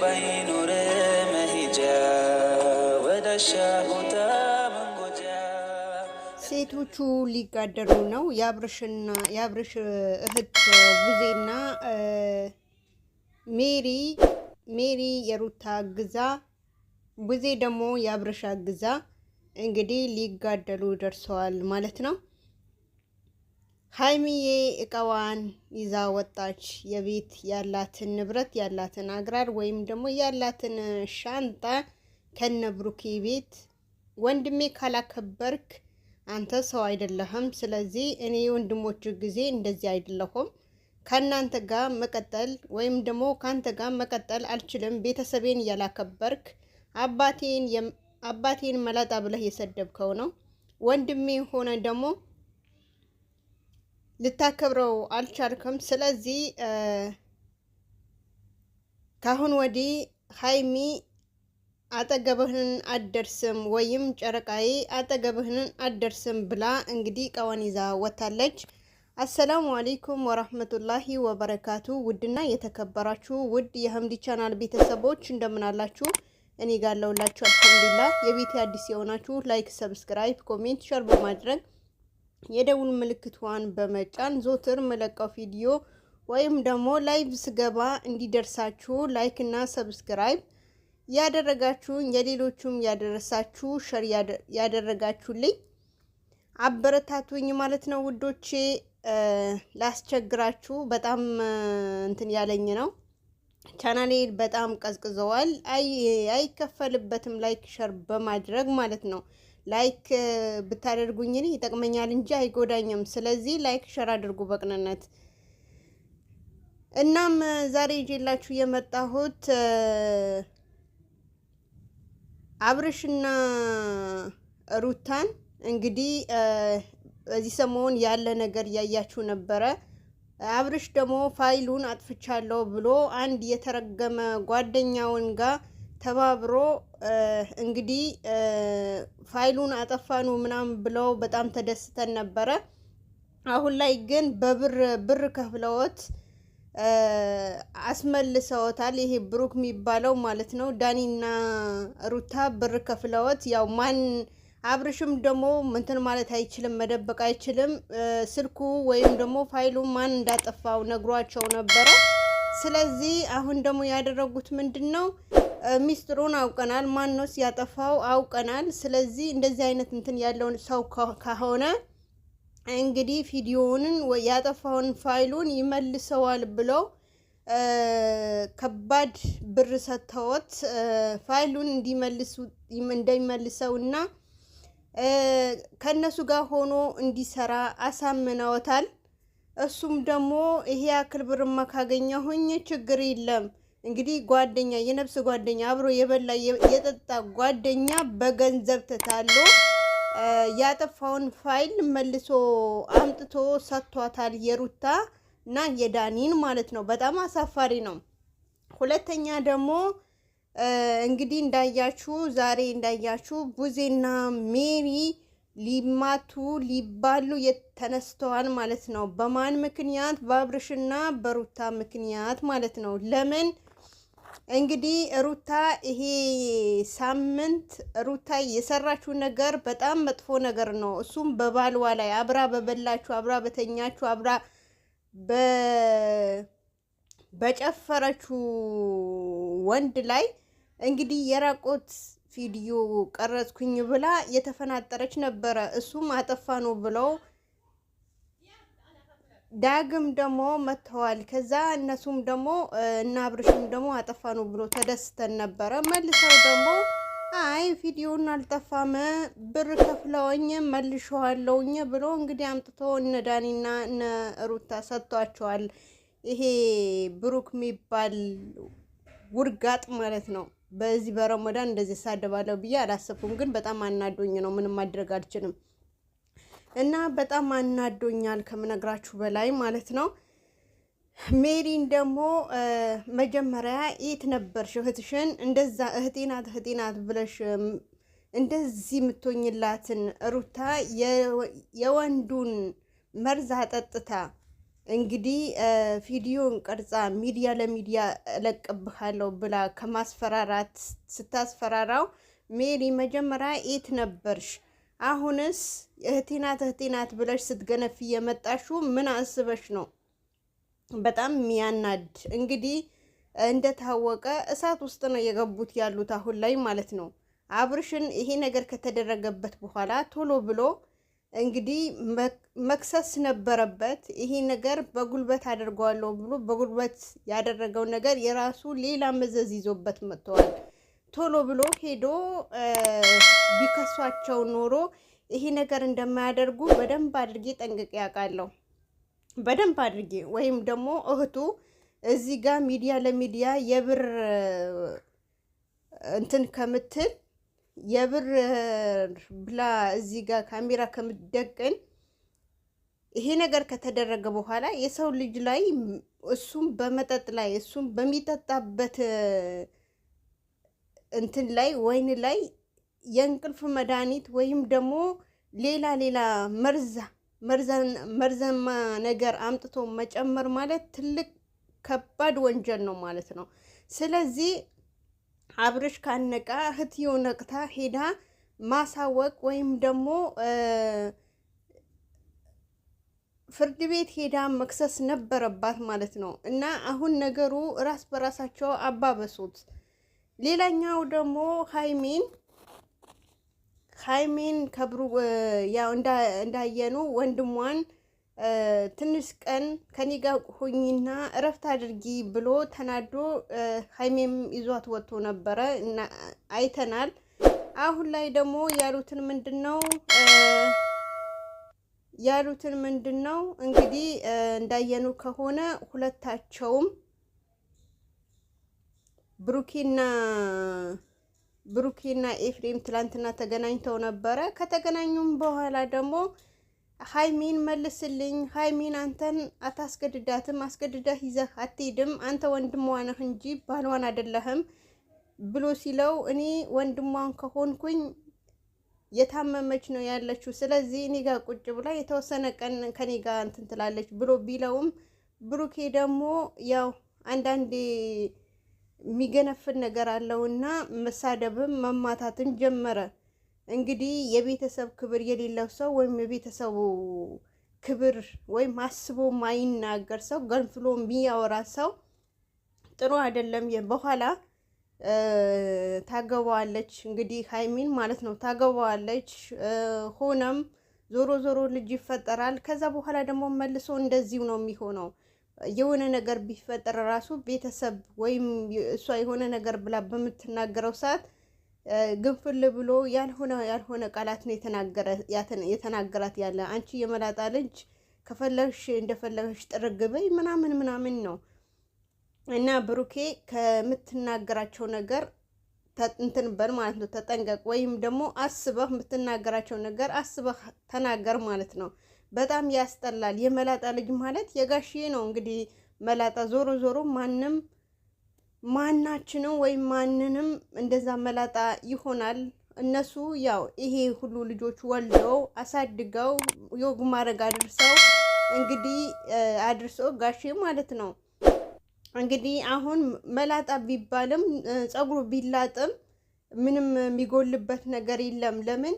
ባይኖር መሄጃ ወዳሻ ቦታ መንጎጃ። ሴቶቹ ሊጋደሉ ነው። የአብርሽና የአብርሽ እህት ቡዜና ሜሪ፣ ሜሪ የሩታ ግዛ፣ ቡዜ ደግሞ የአብርሽ ግዛ እንግዲህ ሊጋደሉ ደርሰዋል ማለት ነው። ሀይሚዬ እቃዋን ይዛ ወጣች። የቤት ያላትን ንብረት፣ ያላትን አግራር ወይም ደግሞ ያላትን ሻንጣ ከነ ብሩኬ ቤት፣ ወንድሜ ካላከበርክ አንተ ሰው አይደለህም። ስለዚህ እኔ ወንድሞች ጊዜ እንደዚህ አይደለሁም። ከእናንተ ጋር መቀጠል ወይም ደግሞ ከአንተ ጋር መቀጠል አልችልም። ቤተሰቤን እያላከበርክ አባቴን መላጣ ብለህ የሰደብከው ነው። ወንድሜ ሆነ ደግሞ ልታከብረው አልቻልክም። ስለዚህ ካሁን ወዲህ ሀይሚ አጠገብህን አደርስም ወይም ጨረቃዬ አጠገብህን አደርስም ብላ እንግዲህ እቃዋን ይዛ ወጥታለች። አሰላሙ አለይኩም ወራህመቱላሂ ወበረካቱ። ውድና የተከበራችሁ ውድ የሀምዲ ቻናል ቤተሰቦች እንደምን አላችሁ? እኔ ጋር አለሁላችሁ አልሐምዱሊላህ። የቤቴ አዲስ የሆናችሁ like፣ subscribe፣ comment፣ share በማድረግ የደውል ምልክቷን በመጫን ዞትር መለቀው ቪዲዮ ወይም ደግሞ live ስገባ እንዲደርሳችሁ like እና subscribe ያደረጋችሁ፣ የሌሎቹም ያደረሳችሁ፣ share ያደረጋችሁልኝ አበረታቱኝ ማለት ነው ውዶቼ። ላስቸግራችሁ በጣም እንትን ያለኝ ነው። ቻናሌ በጣም ቀዝቅዘዋል። አይከፈልበትም like share በማድረግ ማለት ነው። Like ብታደርጉኝ እኔ ይጠቅመኛል እንጂ አይጎዳኝም። ስለዚህ like share አድርጉ በቅንነት። እናም ዛሬ ይዤላችሁ የመጣሁት አብርሽና ሩታን እንግዲህ በዚህ ሰሞን ያለ ነገር እያያችሁ ነበረ። አብርሽ ደግሞ ፋይሉን አጥፍቻለሁ ብሎ አንድ የተረገመ ጓደኛውን ጋር ተባብሮ እንግዲህ ፋይሉን አጠፋኑ ምናምን ብለው በጣም ተደስተን ነበረ። አሁን ላይ ግን በብር ብር ከፍለውት አስመልሰውታል። ይሄ ብሩክ የሚባለው ማለት ነው። ዳኒና ሩታ ብር ከፍለውት ያው ማን አብርሽም ደግሞ እንትን ማለት አይችልም፣ መደበቅ አይችልም። ስልኩ ወይም ደግሞ ፋይሉ ማን እንዳጠፋው ነግሯቸው ነበረ። ስለዚህ አሁን ደግሞ ያደረጉት ምንድን ነው? ሚስጥሩን አውቀናል፣ ማን ነው ሲያጠፋው አውቀናል። ስለዚህ እንደዚህ አይነት እንትን ያለውን ሰው ከሆነ እንግዲህ ቪዲዮውን ያጠፋውን ፋይሉን ይመልሰዋል ብለው ከባድ ብር ሰጥተውት ፋይሉን እንደሚመልሰውና ከእነሱ ጋር ሆኖ እንዲሰራ አሳምነውታል። እሱም ደግሞ ይሄ ያክል ብርማ ካገኘሁኝ ችግር የለም፣ እንግዲህ ጓደኛ፣ የነፍስ ጓደኛ፣ አብሮ የበላ የጠጣ ጓደኛ በገንዘብ ተታሎ ያጠፋውን ፋይል መልሶ አምጥቶ ሰጥቷታል። የሩታ እና የዳኒን ማለት ነው። በጣም አሳፋሪ ነው። ሁለተኛ ደግሞ እንግዲህ እንዳያችሁ፣ ዛሬ እንዳያችሁ ቡዜና ሜሪ ሊማቱ ሊባሉ ተነስተዋል ማለት ነው። በማን ምክንያት? በአብርሽና በሩታ ምክንያት ማለት ነው። ለምን እንግዲህ ሩታ ይሄ ሳምንት ሩታ የሰራችው ነገር በጣም መጥፎ ነገር ነው። እሱም በባልዋ ላይ አብራ በበላችሁ፣ አብራ በተኛችሁ፣ አብራ በጨፈረችው ወንድ ላይ እንግዲህ የራቆት ቪዲዮ ቀረጽኩኝ ብላ የተፈናጠረች ነበረ። እሱም አጠፋ ነው ብለው ዳግም ደግሞ መጥተዋል። ከዛ እነሱም ደግሞ እና አብርሽም ደግሞ አጠፋ ነው ብሎ ተደስተን ነበረ። መልሰው ደግሞ አይ ቪዲዮን አልጠፋም ብር ከፍለውኝ መልሸዋለውኝ ብሎ እንግዲህ አምጥቶ እነ ዳኒና እነ ሩታ ሰጥቷቸዋል። ይሄ ብሩክ የሚባል ውርጋጥ ማለት ነው። በዚህ በረመዳን እንደዚህ ሳደባለሁ ብዬ አላሰብኩም፣ ግን በጣም አናዶኝ ነው። ምንም ማድረግ አልችልም። እና በጣም አናዶኛል ከምነግራችሁ በላይ ማለት ነው። ሜሪን ደግሞ መጀመሪያ የት ነበርሽ? እህትሽን እንደዛ እህቴ ናት እህቴ ናት ብለሽ እንደዚህ የምትሆኝላትን ሩታ የወንዱን መርዝ አጠጥታ እንግዲህ ቪዲዮን ቀርጻ ሚዲያ ለሚዲያ እለቅብሃለሁ ብላ ከማስፈራራት ስታስፈራራው፣ ሜሪ መጀመሪያ የት ነበርሽ? አሁንስ እህቴ ናት እህቴ ናት ብለሽ ስትገነፊ የመጣሽው ምን አስበሽ ነው? በጣም የሚያናድ፣ እንግዲህ እንደታወቀ እሳት ውስጥ ነው የገቡት ያሉት አሁን ላይ ማለት ነው። አብርሽን ይሄ ነገር ከተደረገበት በኋላ ቶሎ ብሎ እንግዲህ መክሰስ ነበረበት። ይሄ ነገር በጉልበት አደርገዋለሁ ብሎ በጉልበት ያደረገው ነገር የራሱ ሌላ መዘዝ ይዞበት መጥተዋል። ቶሎ ብሎ ሄዶ ቢከሷቸው ኖሮ ይሄ ነገር እንደማያደርጉ በደንብ አድርጌ ጠንቅቄ ያውቃለሁ። በደንብ አድርጌ፣ ወይም ደግሞ እህቱ እዚህ ጋር ሚዲያ ለሚዲያ የብር እንትን ከምትል፣ የብር ብላ እዚህ ጋር ካሜራ ከምትደቅን፣ ይሄ ነገር ከተደረገ በኋላ የሰው ልጅ ላይ፣ እሱም በመጠጥ ላይ፣ እሱም በሚጠጣበት እንትን ላይ፣ ወይን ላይ የእንቅልፍ መድኃኒት ወይም ደግሞ ሌላ ሌላ መርዛ መርዛማ ነገር አምጥቶ መጨመር ማለት ትልቅ ከባድ ወንጀል ነው ማለት ነው። ስለዚህ አብርሽ ካነቃ እህትየው ነቅታ ሄዳ ማሳወቅ ወይም ደግሞ ፍርድ ቤት ሄዳ መክሰስ ነበረባት ማለት ነው። እና አሁን ነገሩ ራስ በራሳቸው አባበሱት። ሌላኛው ደግሞ ሀይሚን ከብሩ ያው እንዳየኑ ወንድሟን ትንሽ ቀን ከኔ ጋር ሆኝና እረፍት አድርጊ ብሎ ተናዶ ሀይሜም ይዟት ወጥቶ ነበረ እና አይተናል። አሁን ላይ ደግሞ ያሉትን ምንድን ነው ያሉትን ምንድን ነው? እንግዲህ እንዳየኑ ከሆነ ሁለታቸውም ብሩኬና ኤፍሬም ትላንትና ተገናኝተው ነበረ። ከተገናኙም በኋላ ደግሞ ሀይሚን መልስልኝ፣ ሀይሚን አንተን አታስገድዳትም፣ አስገድደህ ይዘህ አትሄድም፣ አንተ ወንድሟ ነህ እንጂ ባሏን አይደለህም ብሎ ሲለው፣ እኔ ወንድሟን ከሆንኩኝ የታመመች ነው ያለችው፣ ስለዚህ እኔ ጋር ቁጭ ብላ የተወሰነ ቀን ከኔ ጋር እንትን ትላለች ብሎ ቢለውም፣ ብሩኬ ደግሞ ያው አንዳንዴ የሚገነፍል ነገር አለውና መሳደብም መማታትም ጀመረ። እንግዲህ የቤተሰብ ክብር የሌለው ሰው ወይም የቤተሰቡ ክብር ወይም አስቦ ማይናገር ሰው፣ ገንፍሎ የሚያወራ ሰው ጥሩ አይደለም። በኋላ ታገባዋለች እንግዲህ ሀይሚን ማለት ነው፣ ታገባዋለች። ሆነም ዞሮ ዞሮ ልጅ ይፈጠራል። ከዛ በኋላ ደግሞ መልሶ እንደዚሁ ነው የሚሆነው። የሆነ ነገር ቢፈጠር ራሱ ቤተሰብ ወይም እሷ የሆነ ነገር ብላ በምትናገረው ሰዓት ግንፍል ብሎ ያልሆነ ያልሆነ ቃላት ነው የተናገራት ያለ፣ አንቺ የመላጣ ልጅ ከፈለግሽ እንደፈለግሽ ጥርግ በይ ምናምን ምናምን ነው። እና ብሩኬ ከምትናገራቸው ነገር እንትን በል ማለት ነው፣ ተጠንቀቅ። ወይም ደግሞ አስበህ የምትናገራቸው ነገር አስበህ ተናገር ማለት ነው። በጣም ያስጠላል። የመላጣ ልጅ ማለት የጋሽዬ ነው እንግዲህ መላጣ። ዞሮ ዞሮ ማንም ማናችንም ወይም ማንንም እንደዛ መላጣ ይሆናል። እነሱ ያው ይሄ ሁሉ ልጆች ወልደው አሳድገው የወግ ማዕረግ አድርሰው፣ እንግዲህ አድርሶ ጋሼ ማለት ነው። እንግዲህ አሁን መላጣ ቢባልም ፀጉሩ ቢላጥም ምንም የሚጎልበት ነገር የለም። ለምን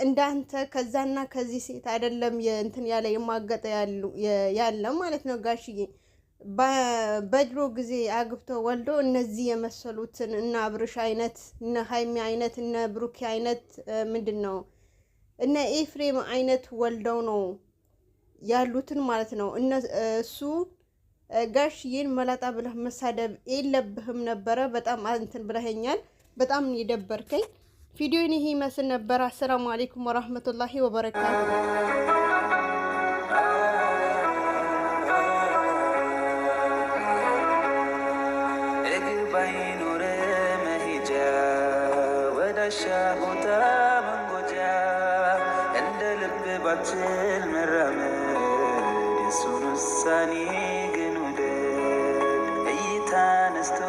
እንዳንተ ከዛና ከዚህ ሴት አይደለም እንትን ያለ የማገጠ ያለ ማለት ነው ጋሽዬ። በድሮ ጊዜ አግብቶ ወልዶ እነዚህ የመሰሉትን እነ አብርሽ አይነት፣ እነ ሀይሚ አይነት፣ እነ ብሩኬ አይነት፣ ምንድን ነው እነ ኤፍሬም አይነት ወልደው ነው ያሉትን ማለት ነው። እሱ ጋሽዬን መላጣ ብለህ መሳደብ የለብህም ነበረ። በጣም እንትን ብለኸኛል። በጣም የደበርከኝ። ቪዲዮን ይሄ ይመስል ነበር። አሰላሙ አሌይኩም ወራህመቱላሂ ወበረካቱ። እግር ባይኖር መሄጃ ወዳሻ ቦታ መንጎጃ፣ እንደ ልብ ባችል መራመድ የሱን ውሳኔ ግን ውደድ፣ እይታ ነስቶ